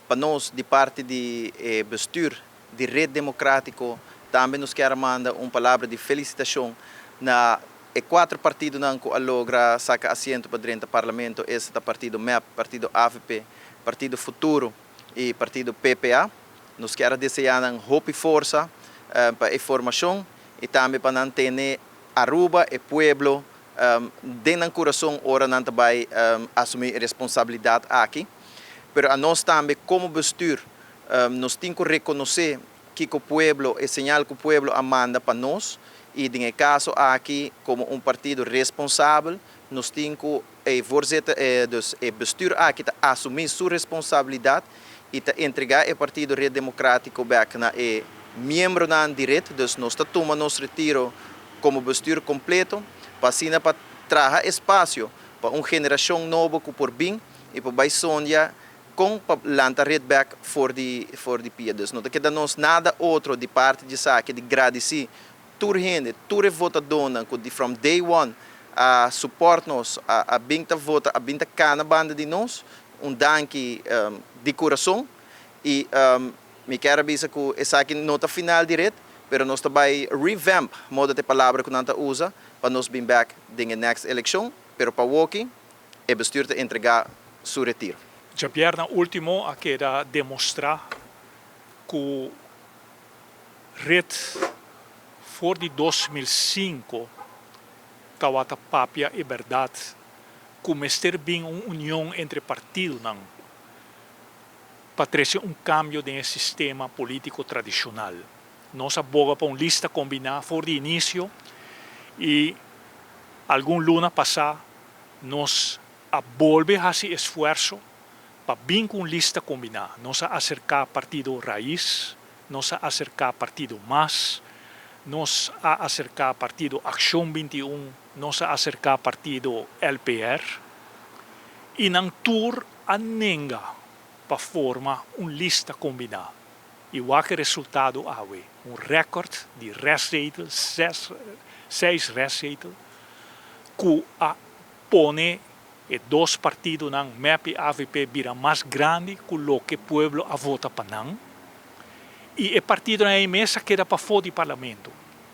Pa nos di parti di e bestuur di Red Democratico tambe nos kier a manda un palabra di felicitacion na e cuatro partidonan cu a logra saca asiento pa drenta Parlamento, esta ta partido mep, partido avp, partido Futuro y partido PPA. Nos kier a desea nan hopi forsa pa e formacion y tambe pa nan tene Aruba, e pueblo, den nan curason ora nan ta bay asumi e responsabilidad aki. Pero anos tambe como bestuur nos tin cu reconoce kico pueblo, e señal cu pueblo a manda pa nos y den e caso aki como un partido responsabel nos tin cu e voorzitter, dus e bestuur aki ta asumi su responsabilidad y ta entrega e partido Red Democratico bek na e miembronan di Red, dus nos ta tuma nos retiro como bestuur completo pa asina pa traha espacio pa un generacion nobo cu por bin y por bay sondia con pa lanta Red bek for di for di pia. Dus no ta keda nos nada otro di parti di esaki di gradici tur hende, tur e votadonan cu di from day one a support nos, a bin ta vota, a bin ta cana banda di nos, un danki di curason y mi kier a bisa cu esaki no ta final di Red, pero nos ta bay revamp, moda ta e palabra cu nan ta usa, pa nos bin bek den e next eleccion, pero pa awoki e bestuur ta entrega su retiro. Djabierna ultimo a keda demostra cu Red for di 2005 tawata papia e berdad cu mester bin un union entre partidonan pa trece un cambio den e sistema politico tradicional. Nos a boga pa un lista combina for di inicio y algun luna pasa nos a bolbe haci esfuerso pa bin cu un lista combina. Nos a acerca partido Raiz, nos a acerca partido mas, nos a acerca partido Accion 21, nos a acerca partido LPR y nan tur a nenga pa forma un lista combina. Y wak e resultado awe, un record di restzetel, ses, seis restzetel, cu a pone e dos partidonan mep y avp bira mas grandi cu loke pueblo a vota pa nan. Y e partidonan ey mes a keda pafo di Parlamento.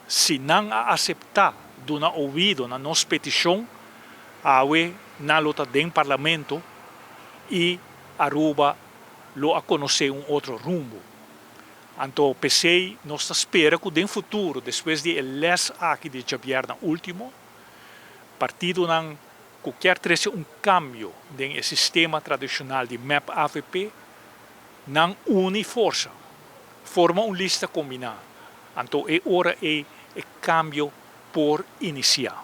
Si nan a acepta duna oido na nos peticion, awe nan lo ta den Parlamento y Aruba lo a conoce un otro rumbo. Anto p'esey nos ta spera cu den futuro, despues di e les aki di djabierna ultimo, partidonan cu kier trece un cambio den e sistema tradicional di mep-avp, nan uni forsa, forma un lista combina, anto e ora ey e cambio por inicia.